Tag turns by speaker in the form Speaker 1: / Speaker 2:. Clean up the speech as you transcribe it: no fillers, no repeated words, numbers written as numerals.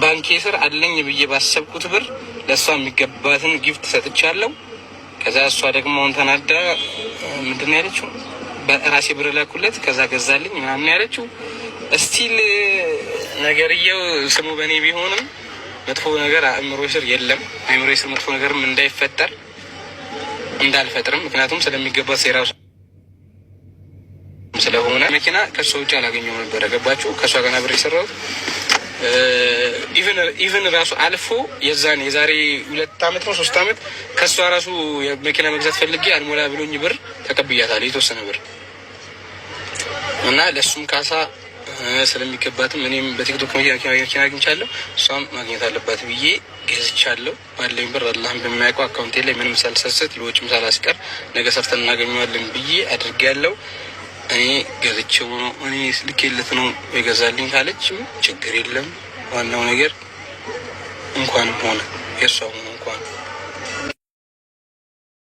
Speaker 1: ባንኬ ስር አለኝ ብዬ ባሰብኩት ብር ለእሷ የሚገባትን gift ሰጥቻለሁ። ከዛ እሷ ደግሞ አሁን ተናዳ ምንድን ነው ያለችው? በራሴ ብር ላኩለት፣ ከዛ ገዛልኝ ምናምን ያለችው። Still ነገርየው ስሙ በእኔ ቢሆንም መጥፎ ነገር አእምሮ ስር የለም። አእምሮ ስር መጥፎ ነገርም እንዳይፈጠር እንዳልፈጥርም፣ ምክንያቱም ስለሚገባት የራሱ ስለሆነ መኪና ከእሷ ውጭ አላገኘው ነበረ። ገባችሁ? ከእሷ ጋር ነበር የሰራሁት። Even ራሱ አልፎ የዛን የዛሬ 2 አመት ነው 3 አመት ከእሷ ራሱ መኪና መግዛት ፈልጌ አልሞላ ብሎኝ ብር ተቀብያታለሁ፣ የተወሰነ ብር። እና ለእሱም ካሳ ስለሚገባትም እኔም በቲክቶክ መኪና አግኝቻለሁ፣ እሷም ማግኘት አለባት ብዬ ገዝቻለሁ። ባለኝ ብር አላህን በሚያውቀው አካውንቴ ላይ ምንም ሳልሰስት፣ ለወጪም ሳላስቀር፣ ነገ ሰርተን እናገኘዋለን ብዬ አድርጌያለሁ። እኔ ገዝቼው ነው፣ እኔ ልኬለት ነው የገዛልኝ ካለችም ችግር የለም። ዋናው ነገር እንኳንም ሆነ የእሷ ሆኖ እንኳን